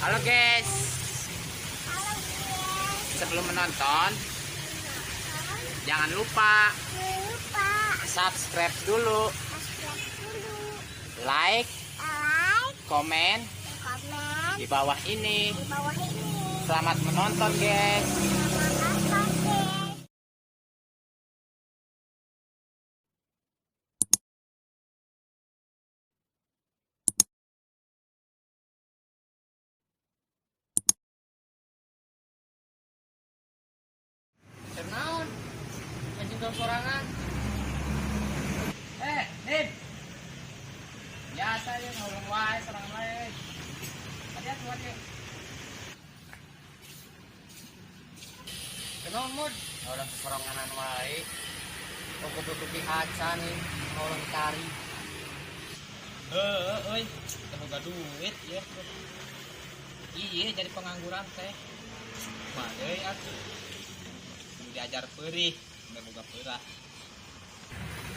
Halo guys. Halo guys. Sebelum menonton, jangan lupa subscribe dulu, like, komen di bawah ini. Selamat menonton guys. Naon? Anjing dong sorangan. Nim. Biasa ya ngomong wae sorangan wae. Hati-hati buat yuk. Kenaon mod? Orang sesoranganan wae. Kopi-kopi acan nih, orang cari. Heeh, euy, teu boga duit ya. Iya, jadi pengangguran teh. Mah deui atuh. Diajar perih, sampai boga peurah.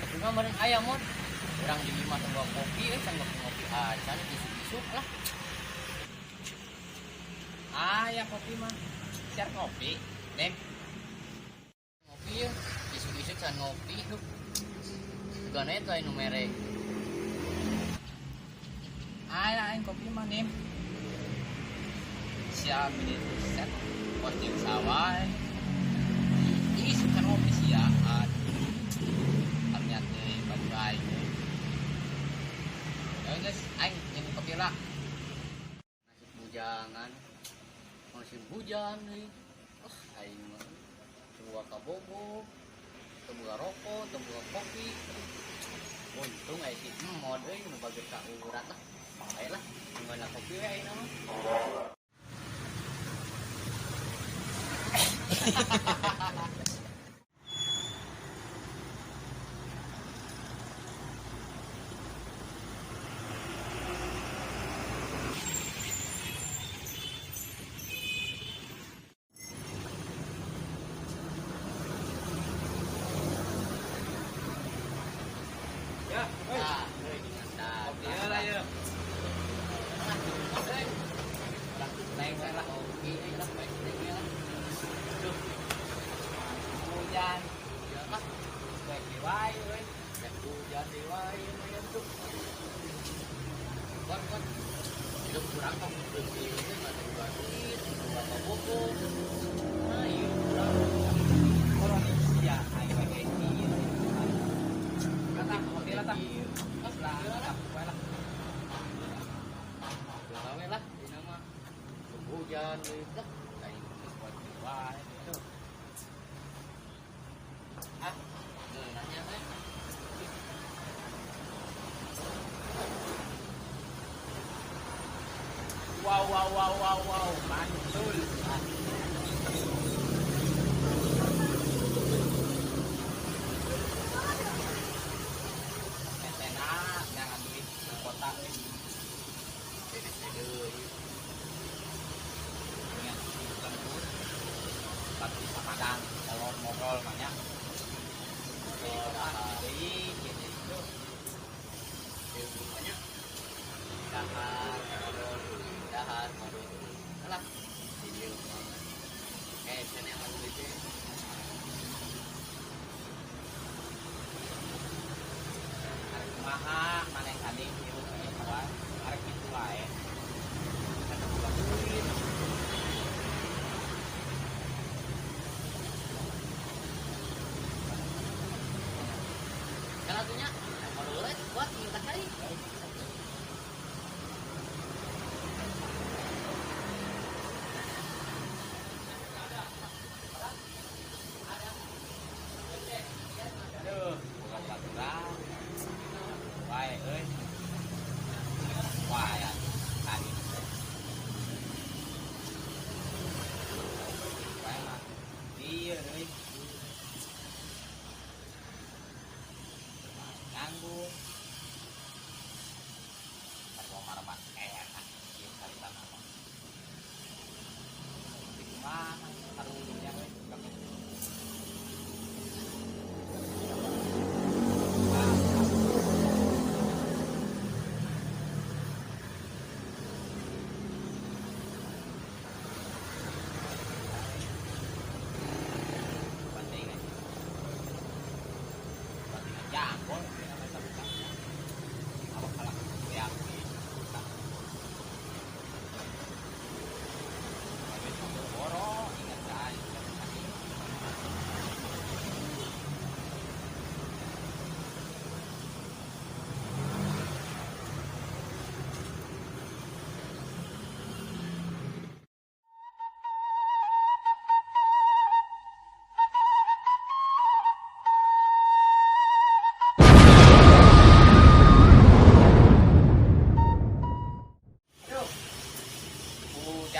Tapi mah meureun aya mod. Urang di imah teu boga kopi euy, can ngopi acan isuk-isuk lah. Aya kopi mah. Share kopi, Nim. Ngopi ya, isuk-isuk can ngopi duh. Sugana eta anu mere. Aya aing kopi mah, Nim. Siap ini set pos jeung sawah. Ih, kan ngopi sia. Aduh. Ternyata baju aing. Ya guys, aing nyeun kopi lah. Nasib bujangan. Musim hujan euy. Oh, aing mah teu boga kabogo, teu boga rokok, teu boga kopi. Untung aya si Emod euy nu bager ka urat lah. Bae lah, gimana kopi we aing mah. Ya, oi. Nah, euy mantap. Kopi lah ya. Naik lah kopi euy lah, baik lah. Duh, Hujan. ya lah. Baik di wae euy. Rek hujan deui wae lumayan tuh. Kon kon. Hidup kurang kok beuki teh mah teu boga duit, teu boga kabogo. Nah, ieu kurang. Corona sia aing we guys. Kata kopi lah tah. Lah, Lah, wae lah. Gawe lah dina mah. Hujan deui lah. Aing geus buat di wae. Aduh. Ah, nanya teh. Wow wow wow wow wow, mantul. Enak, jangan duit ke kota euy. Beres deui. Dengan lembur. Tapi samadang kolor ngobrol banyak. Deui gini itu. Deui banyak. Dahar, ngobrol, dahar, ngobrol. Alah, di dieu mah.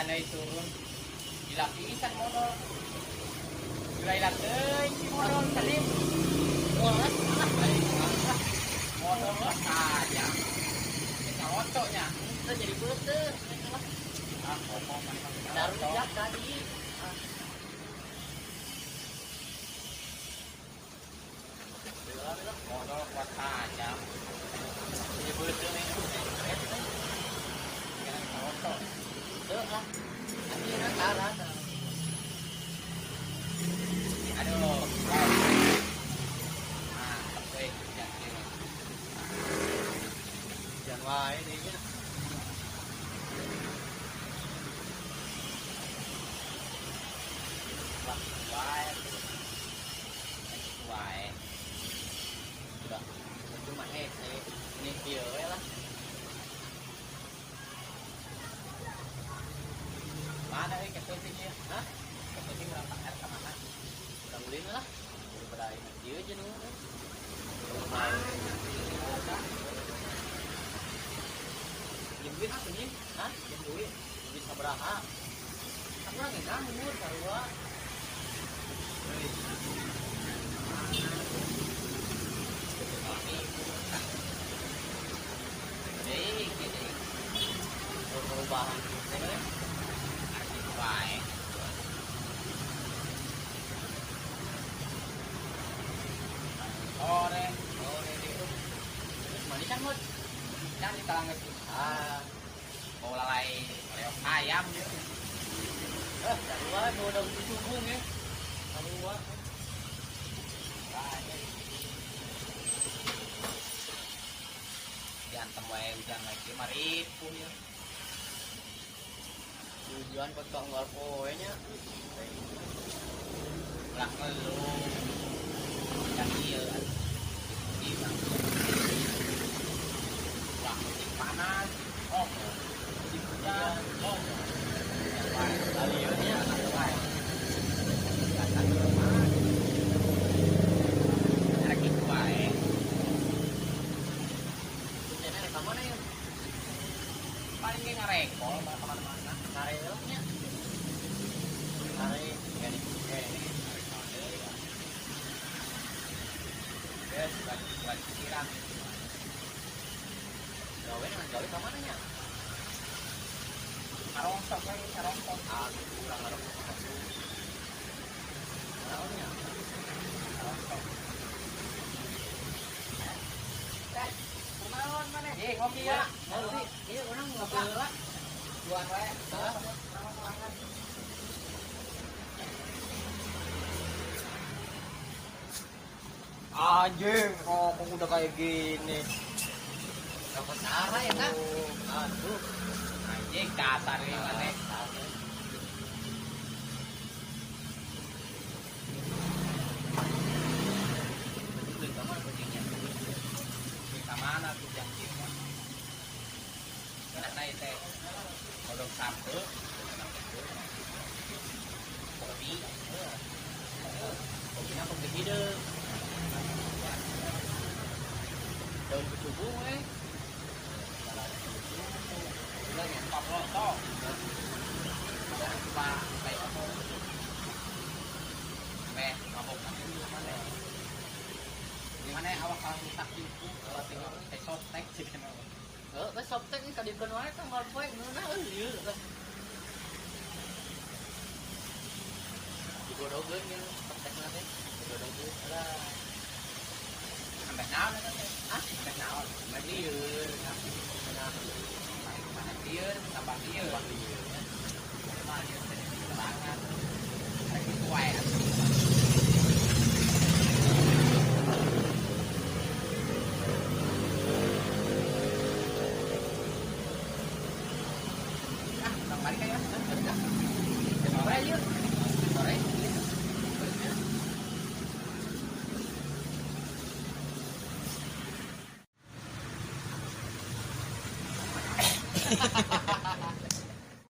Hujan deui turun. Gila pisan modal. Gila teuing si modal salim. Moal ah aing mah. Modal saja. Kita otoknya. Itu jadi beuteung. Ah, ngomong mana Darujak tadi. Modal kuat saja. Jadi beuteung yang Jangan otok. Teu ah. Akhirnya kalah. Aduh. Nah, euy, hujan kieu. Hujan wae deui nya. Wah, wae. Wae. Udah. Cuma hese. Ini kieu we lah. Mana euy kepenting ieu? Hah? Kepenting urang tak ka mana? Urang ulin lah. Daripada aing kieu jeung nu. Jeung duit atuh nih. Hah? Jeung duit. Duit sabaraha? Aku urang ge nganggur sarua. Euy. Deui kieu. Perubahan teh. Wae. Sore, Sore itu. Terus mandi kan mut? Kan di talang geus. Ah, Bau lalai leok ayam gitu. eh, sarua nu udah dicubung ya. Sarua. Wae. Diantem wae hujan lagi mah ripuh ya. Tujuan pot ka unggal poe nya. Ulah ngeluh. Hujan ieu atuh. Di ulah musim panas, oh. Musim hujan, oh. Hujan wae. Kalieu nya Panas wae. Datang ke rumah. Rek kitu wae. Rencana rek ka mana ya? Paling ge ngarekol mah kemana-mana. Kare lah nya. Kare gani Kene ngarekol deui. Geus balik siram. Gawe ngan gawe ka mana nya? Karongsok we, karongsok. Ah, urang ngarokok. Naon nya? Karongsok. Teh, kunaon maneh? Eh, ngopi ya. Ngopi. Iya, urang ngopi heula. Duan wae. Hah? Anjing, rokok udah kayak gini. Rokok cara ya, Kak? Aduh. Anjing dasar ini maneh. Beli ka mana kucingnya? Di mana tuh jam kieu mah? Enak teh. Kodok sampe, kopi, Kopinya kopi hideung. Daun kecubung we. Udah ya, Pak Loto. Pak, kayak apa? Meh, mabok mana? Gimana awak kalau rusak itu kalau tinggal teh softtek sih kan. Heeh, teh softtek ini kadiekeun wae teh moal poe ngeunah euy ieu. Digodogeun jeung softtek na teh. Digodogeun lah. Sampai naon eta teh? Ah, Sampai naon? sampai lieur. Nah, Mana lieur, tambah lieur. tambah lieur. Mah lieur teh serangan. Rek kitu wae. Ah, urang balik aya. Sore ieu. Sore.